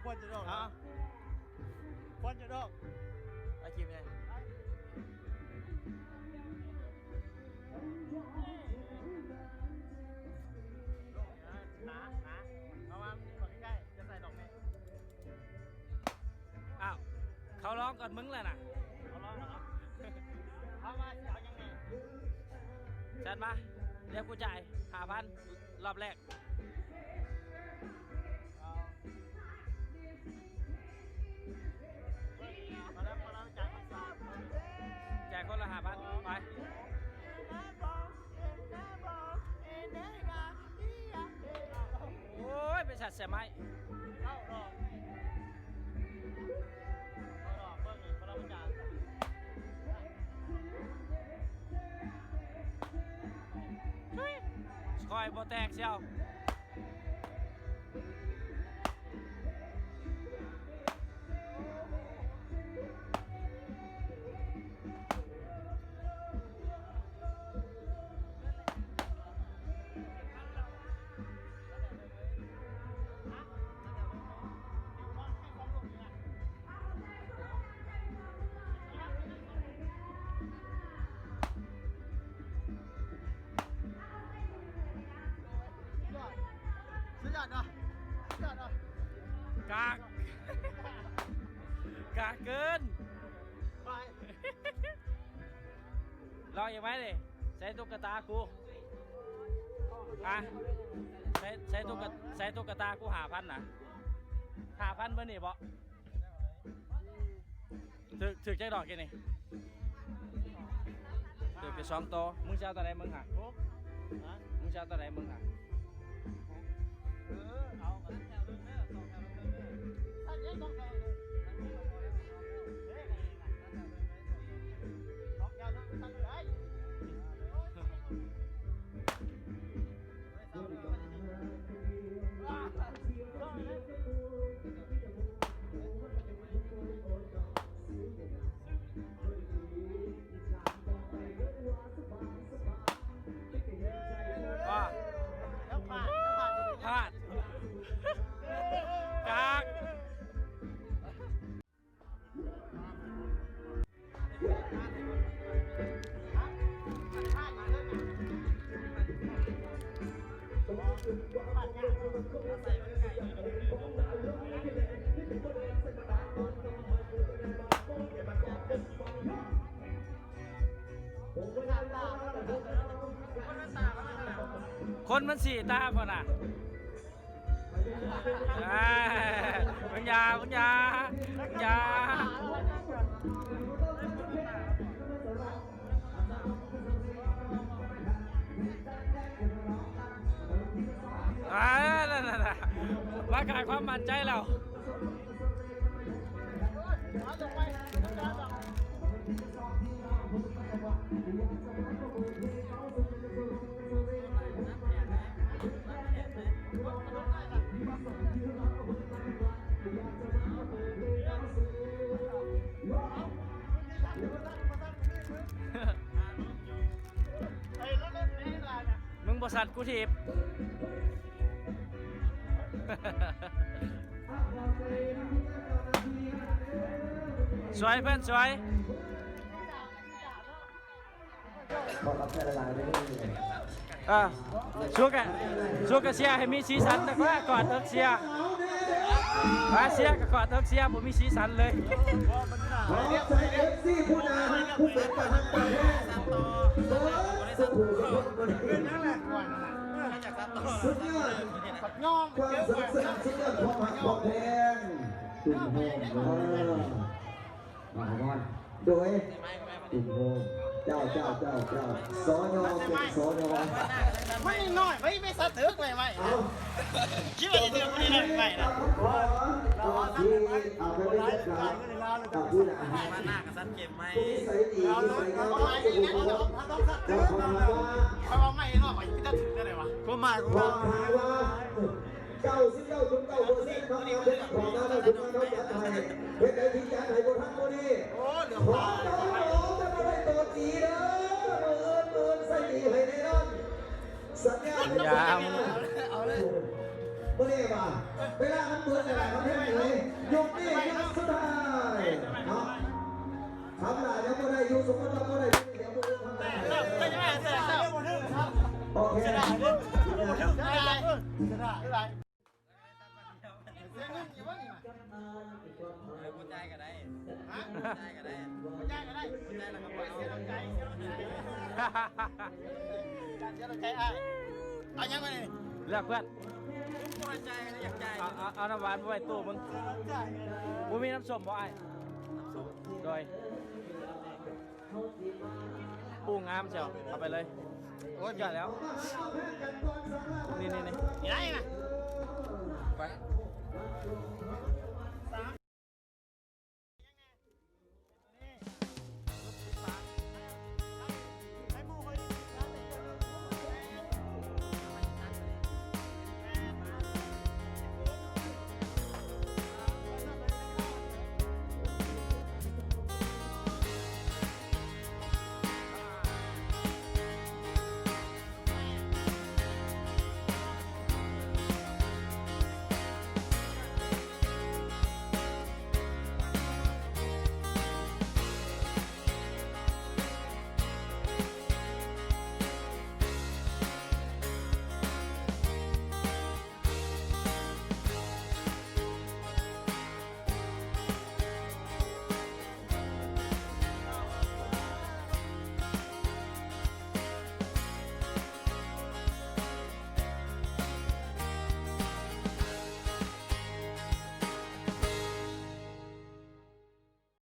ຄວັນຈະອອກ ຮະ ຄວັນຈະອອກ ຖ່າຍຄລິບແດ່ ໜາ ໜາ ເພາະວ່າມັນຢູ່ໃກ້ໆ ຈະໃສ່ດອກແມ່ ອ້າວ ເຂົາຮ້ອງກ່ອນມຶງແລ້ວນະ ເຂົາຮ້ອງແລ້ວເນາະ ເຂົາວ່າຊິເອົາຫຍັງແດ່ ຈັດມາ ລຽກຜູ້ຈ່າຍ ຫ້າພັນ ລອບແລກ ຈ່າຍຄົນລະຫ້າພັນ ໄປ ໂອ້ຍ ໄປສັດແສໄມ້ ຄ່ອຍບໍ່ແຕກຊຽວ. ສຸດຍອດເນາະ ສຸດຍອດເນາະ ກາກ ກາກເກີນ ໄປ ລອງອີກໄໝນີ້ ໃສ່ຕຸກກະຕາກູ ອະ ໃສ່ ໃສ່ຕຸກກະ ໃສ່ຕຸກກະຕາກູ ຫ້າພັນນະ ຫ້າພັນເບິດນີ້ບໍ? ຖືກ ຖືກຈັກດອກກີ້ນີ້? ຖືກແຕ່ສອງໂຕ. ມຶງຊິເອົາໂຕໃດມຶງຫະ? ຫົກ ຮະ? ມຶງຊິເອົາໂຕໃດມຶງຫະ? ຫົກ ເອີ ເອົາ ສອງແຖວເທິງເດີ ສອງແຖວເທິງເດີ ຊັ້ນເດ້ ສອງແຖວເທິງ ເດ້ ສອງແຖວເທິງຊັ້ນເລີຍ. ພາດ ພາດ ກາກ. ຄົນມັນສີຕາພຸ້ນນະ. ອ່າ ເບິ່ງຢາ ເບິ່ງຢາ ເບິ່ງຢາ ອ່າ ນັ້ນໆໆ ປະກາດຄວາມໝັ້ນໃຈແລ້ວ. ມຶງບໍ່ສັດ ກູຖີບ. ສວຍເພື່ອນສວຍ. ຂໍຂອບໃຈຫຼາຍໆເດີ. ອ່າ ສູ້ກະ ສູ້ກະເຊຍໃຫ້ມີສີສັນ ແລ້ວກໍກອດເອິກເຊຍ ມາເຊຍກໍກອດເອິກເຊຍ ບໍ່ມີສີສັນເລີຍ. ຂອບໃຈເອັຟຊີຜູ້ໜ້າຮັກ ຜູ້ເປັນຕາຮັກຕາແພງ ເບິດສູ່ຜູ້ຄົນ. ສຸດຍອດຄວາມສະໜຸກສະໜານ ສຸດຍອດຄວາມຮັກຄວາມແພງ. ໂດຍ ເຈົ້າ ເຈົ້າ ເຈົ້າ ເຈົ້າ ສຍ ເປັນ ສຍ ມັນນ້ອຍໄວ້ ໄປສະເຖິກໄວ້ໄວ້ ເອົ້າ ຄິດວ່າຊິຖືກຜູ້ນີ້ໄດ້ໄປນະ ເອົາ ເອົາ ເອົາ ເອົາ ຜູ້ນະ ມາໜ້າກະສັດເກມໃໝ່ ຜູ້ນິໄສດີ ນິໄສງາມ ເຈົ້າຂອງ ເຈົ້າຂອງ ຂ້ອຍວ່າໄມ້ເນາະ ຂ້ອຍຊິໄປຕັດຖືກແນວໃດວະ ຄວາມໝາຍຂອງ ຂອງ ວ່າ ເກົ້າສິບເກົ້າຈຸດເກົ້າເປີເຊັນ ເນາະ ເຮັດຂອງເຮົາ ເຮັດໃດທີ່ຈະໃຫ້ບໍ່ທັນບໍ່ດີ ໂອ້ ເລື່ອງ ຂອງເຮົາ ຈະບໍ່ໄດ້ໂຕຈີເດີ ມື້ອື່ນ ມື້ອື່ນໃສ່ດີໃຫ້ແນ່ນອນ ສັນຍາ ສັນຍາ ເອົາເລີຍ. ບໍ່ໄດ້ວ່າ ເວລາມັນເບິດແລ້ວ ມັນເຮັດເລີຍ. ຍົກນີ້ຍົກສຸດທ້າຍເນາະ. ທຳລາຍຍັງບໍ່ໄດ້ຢູ່ ສົມມຸດວ່າບໍ່ໄດ້ ດຽວມື້ອື່ນທຳລາຍ. ໂອເຄ ເສຍເງິນຢູ່ບໍ່ນີ້ນະ? ເອີ ບໍ່ຈ່າຍກໍໄດ້ ຮະ? ບໍ່ຈ່າຍກໍໄດ້ ບໍ່ຈ່າຍກໍໄດ້ ບໍ່ຈ່າຍແລ້ວກໍບໍ່ເອົາ. ເສຍນ້ຳໃຈ ເສຍນ້ຳໃຈ ເສຍນ້ຳໃຈອ້າຍ. ເອົາຫຍັງມານີ້? ເລືອກເພື່ອນ. ບໍ່ໃຫ້ຈ່າຍກໍຢາກຈ່າຍ. ເອົາ ເອົາ ເອົານ້ຳຫວານມາໄວ້ຕູ້ມຶງ. ບໍ່ມີນ້ຳສົ້ມບໍ່ອ້າຍ? ໂດຍ. ປູງາມເຊີວ ເອົາໄປເລີຍ. ໂອ້ຍ ເຈົ້າແລ້ວ ນີ້ໆໆ ນີ້ໄດ້